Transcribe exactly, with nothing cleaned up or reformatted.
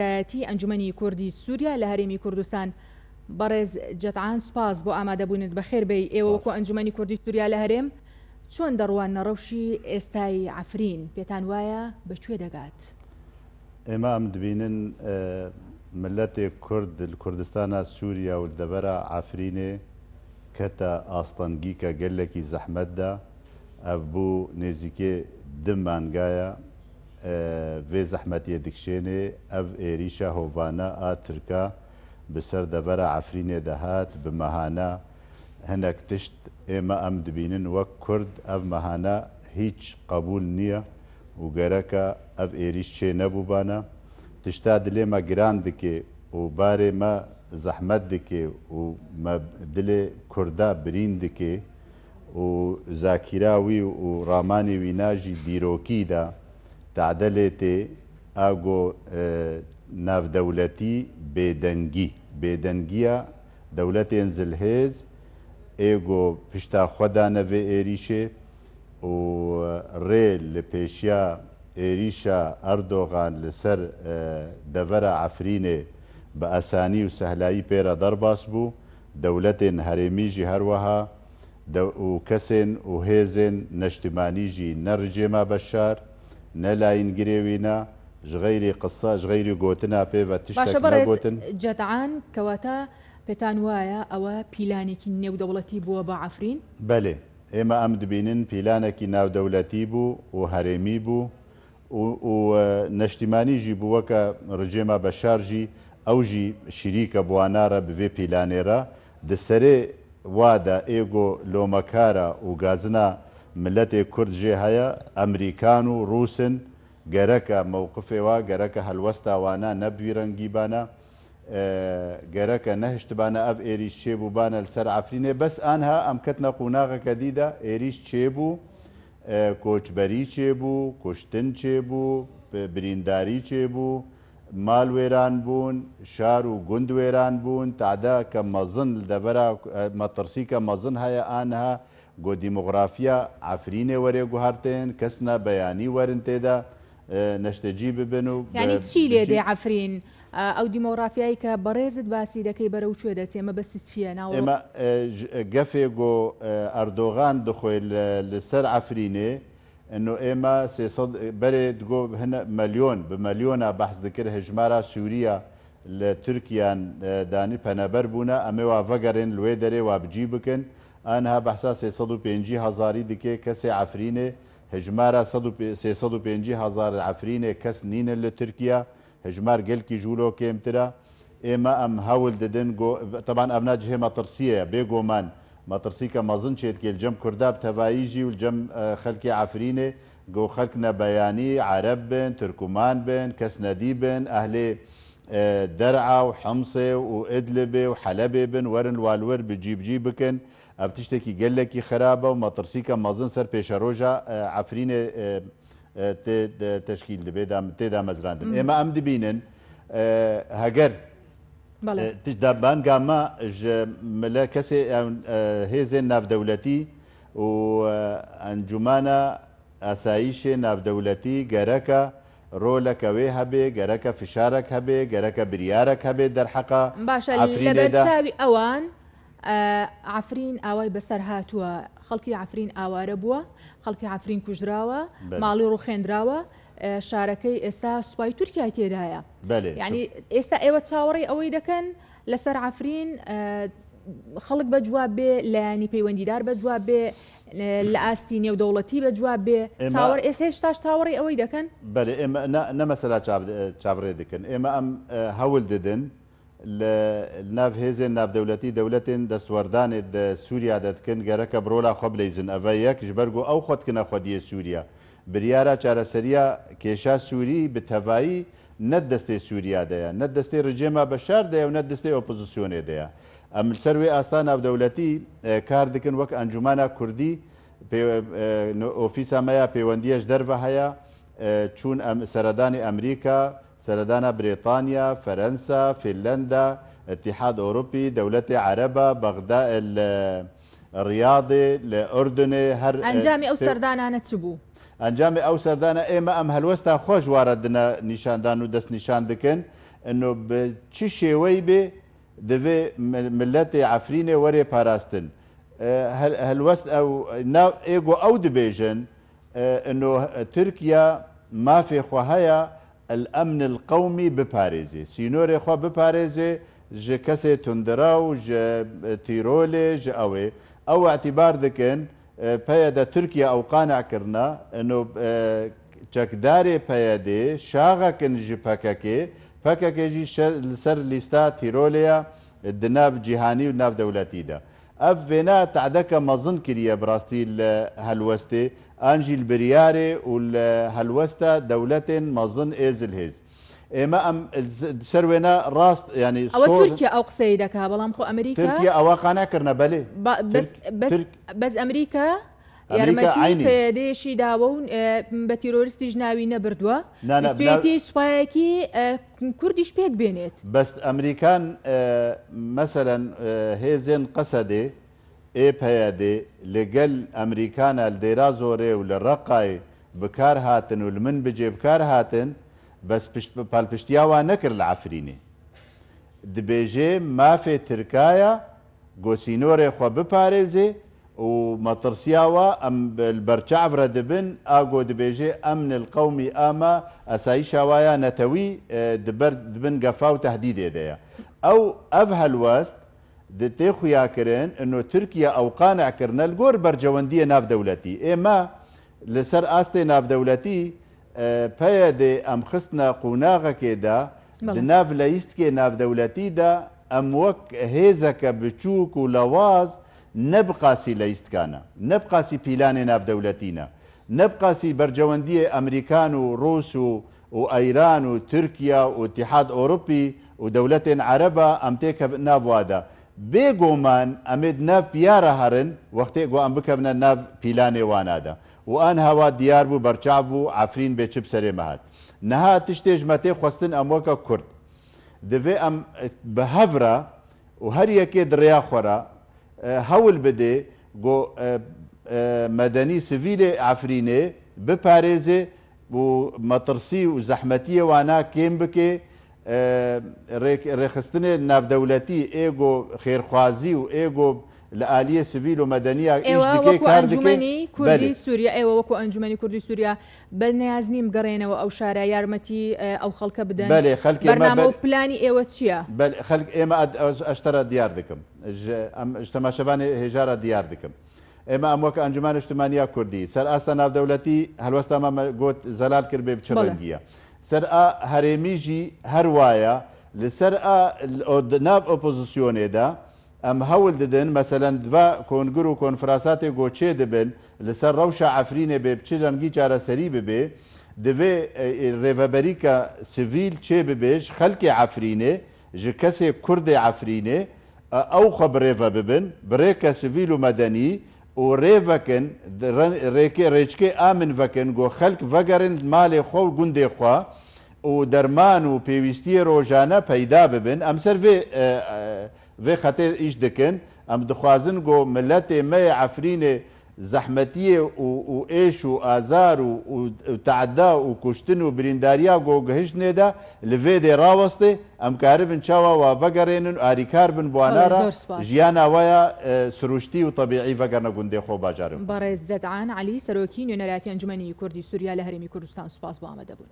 سەرۆکایەتی ئەنجومەنی کوردی سووریا لە هەرێمی کوردستان. بەڕێز جەتعان، سپاس بۆ ئامادەبوونت. بەخێر بێی. ئێوە وەکو ئەنجومەنی کوردی سووریا لە هەرێم چۆن دەڕواننە ڕەوشی ئێستای عەفرین؟ پێتان وایە بە کوێ دەگات؟ ئێمە ئەم دبینن، ئە، ملەتێ کورد لە کوردستانا سووریا و لە دەڤەرا عەفرینێ کەتە ئاستەنگیکە گەلێکی زەحمەتدا. ئەڤ بوو نێزیکێ دە مانگایە، ئە، ڤێ زەحمەتیە دکشێنێ. ئەڤ ئێریشە هۆڤانە ئا ترکە بسەر دەڤەرا عەفرینێ دەهات، بمەهانە هەنەک تشت ئێمە ئەم دبینن وەک کورد ئەڤ مەهانە هیچ قەبوول نییە و گەرەکە ئەڤ ئێریش چێ نەبووبانە. تشتا دلێ مە گران دکێ و بارێ مە زەحمەت دکێ و مە دلێ کوردا برین دکێ و زاکیرا وی و ڕامانی وینا ژی دیرۆکی دا تەعدەلێ تێ ئاگۆ، ئە، ناودەولەتی بێدەنگی. بێدەنگیە دەولەتێن زلهێز ئێگۆ پشتا خوەدانە ڤێ ئێریشێ و ڕێ لە پێشیا ئێریشە ئەردۆغان لەسەر، ئە، دەڤەرە عەفرینێ بە ئەسانی و سەهلایی پێرە دەرباس بوو. دەولەتێن هەرێمی ژی هەروەها دە-، و کەسێن و هێزێن نەشتیمانی ژی نە ڕژێما بەشار، نە لاینگرێ وینا، ji xeyrî qisa, ji xeyrî gotina pê ve tiştek باشە، بەڕێز negotin. جەتعان، کەواتە پێتان وایە ئەوە پیلانێکی نێودەوڵەتی بووە بە عەفرین؟ Belê. ئێمە ئەم دبینن پیلانێکی ناودەولەتی بوو و هەرێمی بوو و، و، ئە، نەشتیمانی ژی بوو وەکە ڕژێما بەشار ژی ئەو ژی شیریکە بوانارە بڤێ پیلانێرە. Di serê wa de êgo lomekara û gazina miletê Kurd jê heye, Emerîkan û Rûs in, gereke mewqifê wa, gereke helwesta wana ne bi vî rengî bana, e, gereke nehiştibana ev êrîş çêbûbana li ser Efrînê. Bes anha em ketine qonaxeke dî de, êrîş çêbû, e, koçberî çêbû, kuştin çêbû, bi-, birîndarî çêbû, mal wêran bûn, şar û gund wêran bûn, tadeke mezin li devera, e, metirsîke mezin heye aniha, ku demografiya Efrînê were guhertin, kes ne beyanî werin tê de, e, neştecî bibin û Yani bi-, çî lê bicî- dê Efrîn? E, ew demografiyayê ke berêzit basî dekey bere û çê de tê, mebesti çi ye? Navro- Ême, e, ji, e, gefê ku, e, Erdogan dixwe li, li ser Efrînê, Ino êma sê sed berê digo hine melyon, bi melyona behs dikir hijmara Sûriya li Tirkiyan, e, danî peneber bûne, em ê wa vegerin li wê derê wa bi cî bikin. Aniha behsa sê sed û pêncî hezarî dike kesê Efrînê, hijmara sed û pê-, sê sed û pêncî hezar Efrînê kes nîne li Tirkiya. Hijmar gelkî ji wilo kêmtir e. Ême em hewl didin, go, teban ev ne cihê metirsiyê ye, bêguman metirsîke mezin çêdikê li cem Kurda bi tevayî jî û li cem, e, xelkê Efrînê, go xelk ne beyanî, Ereb bin, Tirkuman bin, kes nedî bin, ehlê, e, Der'a û Himsê û Idlibê û Helebê bin, werin li wa li wir bi cî bi cî bikin. Ev tiştekî gelekî xirab e û metirsîke mezin ser pêşeroja, e, Efrînê, e, e, tê, de, teşkîl dibe, dam-, tê damezrandin. Ême em dibînin, e, heger, Bele. e, tişt da banga me ji mile kesê, e, e, hêzên navdewletî û, e, encûmana asayîşê navdewletî gereke roleke wê hebe, gereke fişarek hebe, gereke biryarek hebe derheqa Baş e, Efrînê de. Leberçavî ewan, ئە، عەفرین ئاوای بەسەر هاتووە، خەڵکی عەفرین ئاوارە بووە، خەڵکی عەفرین کوژراوە، بەلێ. ماڵی ڕوخێندراوە، ئە، شارەکەی ئێستا سوپای تورکیای تێدایە. بەلێ. یعنی، ئێستا ئێوە چاوەڕێی ئەوەی دەکەن لەسەر عەفرین، ئە، خەڵک بە جواب بێ، لایەنی پەیوەندیدار بە جواب بێ، ئە، لە ئاستی نێودەوڵەتی بە جواب بێ. ئێمە چاوەڕ-، ئێستا هێشتاش چاوەڕێی ئەوەی دەکەن؟ بەلێ، ئێمە نە، نە مەسەلا چاو-، چاوەڕێ دکن. ئێمە ئەم، ئە، هەول ددن. Li nav hêzên navdewletî, dewletên destwerdanê di Sûriya de dikin, gereke bi rola xwe bileyzin. Eve yek, ji ber ku ew xwe dikine xwediyê Sûriya. Biryara çareseriya kêşa Sûrî bi tevayî ne di destê Sûriya de ye, ne di destê rejîma Beşar de ye û ne di destê opozisyonê de ye. Em li ser wê asta navdewletî, e, kar dikin wek Encûmena Kurdî, pê-, e, no-, ofîsa me ya pêwendiye ji derve heye, e, çûn em-, seredanê Emerîka, Seredana Brêtanya, Ferensa, Fînlenda, Îtîhad Ewropî, dewletê Ereba, Bexda, li Riyadê, li Urdunê, her, e, Encamê ew te-, serdanane çi bû? Encamê ew serdana ême em helwesta xwe ji wa re dine nîşandan û destnîşan dikin. Ino bi çi şêweyî bê, divê mi-, miletê Efrînê were parastin. E, hel-, helwest ew, nav, ê ku ew dibêjin, e, ino Tirkiye mafê xwe heye, el-emn el-qewmî biparêzê. Sînorê xwe biparêzê ji kesê tundira û ji, e, tîrolê, ji ew ê. Ew îtîbar dikin, e, P Y D Tirkiye ew qane kirine, ino, e, çekdarê P Y D şaxek in ji P K K, P K K jî şe-, li ser lîsta tîrolê ye, e, di nav cîhanî û nav dewletî de. Ev vêna tehdeke mezin kiriye bi rastî li helwestê, an jî li biryarê û li helwesta dewletên mezin ê zilhêz. Ême em ser wêna rast, yanî Ewa sor Tirkiye ew qiseyî deke, belam xwe Amerîka Tirkiye ewa qane kirine, belê. Ba-, bes, Tirk-, bes, Tirk-, bes Amerîka Amerîka yarmetî aynî. P Y D şî dawe û, e, be teroristî ji navî nebirduwe. Na, na, Stûyetî na- supayekî, e, Kurdî ji pêk bênêt. Bes Amerîkan, e, meselen, e, hêzên Qesedê, ê P Y D li gel Amerîkana li Dêra Zorê û li Reqayê bi kar hatin û li Minbicê bi kar hatin, bes pişt-, palpiştiya wan nekir li Efrînê. Dibêje mafê Tirkaya, go sînorê xwe biparêzê û metirsiya wa em bi-, li ber çav re dibin, a go dibêje emn el qewmî ama, esayîşa wa ya netewî, e, di ber, di bin gefa û tehdîdê de ye. Ew, ev helwest, di tê xuya kirin, ino Tirkiye ew qane kirine li gor bercewendiyê navdewletî. Ê me li ser astê navdewletî, e, P Y D em xistine qonaxekê de, Belê. di nav leyîstikê navdewletî de em wek hêzeke biçûk û lewaz ne bi qasî leyîstika ne, ne bi qasî pîlanê navdewletî ne, ne bi qasî bercewendiyê Amerîkan û Rûs û û Eyran û Tirkiye û Îtîhad Ewropî û dewletên Ereba em têkevin nav wa de. Bêguman em ê di nav piya re herin, wextê ku em bikevine nav pîlanê wana de. Û anha wa diyar bû, berçav bû, Efrîn bê çi bi serê me hat. Niha tiştê ji me tê xwestin em weke Kurd. Divê em bi hev re û her yekê di rêya xwe re, e, hewl bidê ku, e, e, medenî sivîlê Efrînê biparêzê û metirsî û zehmetiyê wana kêm bike, e, rêk-, rêxistinê navdewletî ê ku xêrxwazî û ê ku li aliyê sivîl û medeniya îş Êwe dike, wekû kar dike. Encûmenî Kurdî Belê. Sûriye, êwe wekû Encûmenî Kurdî Sûriye, bel neyaz nîm gerênewe ew şare, yarmetî, e, ew xelke bidin. Belê, xelkê me Bername bel- û planî êwe çi ye? Bel-, xelk ême ad-, ez, ez ji te re diyar dikim. Ji, em, ji temaşevanê hêja re diyar dikim. Ême em wek Encûmena Niştimaniya Kurdî, ser asta navdewletî helwesta me, me got zelal kir bê bi çi Bele. rengî ye. Ser a herêmî jî her waya, li ser a, o, di nav opozisyonê de, Em hewl didin, meselen, di va kongir û konferansatê ku çê dibin, li ser rewşa Efrînê bê bi çi rengî çareserî bibe, divê, e, e, rêveberîka sivîl çê bibe ji xelkê Efrînê, ji kesê Kurdê Efrînê, e, ew xwe bi rêve bibin, bi rêke sivîl û medenî û rê vekin, di ren-, rêkê, rêçikê amin vekin, ku xelk vegerin malê xwe û gundê xwe û derman û pêwîstiyê rojane peyda bibin. Em ser vê, e, e, Vê xetê îş dikin. Em dixwazin ku miletê me yê Efrînê zehmetiyê û, û êş û azar û, û, û teada û kuştin û birîndariya ku gihiştinê de li vê dê rawestê, em karibin çawa wa vegerênin û arîkar bin bi wana Wele re zor spas. jiyana we ya, e, siruştî û tebîî vegerine gundê xwe û bajarên xwe. Berêz Zed'an Elî, Serokî Nûneratiya Encûmenî Kurdî Sûriya li Herêmî Kurdistan, spas bo amade bûn.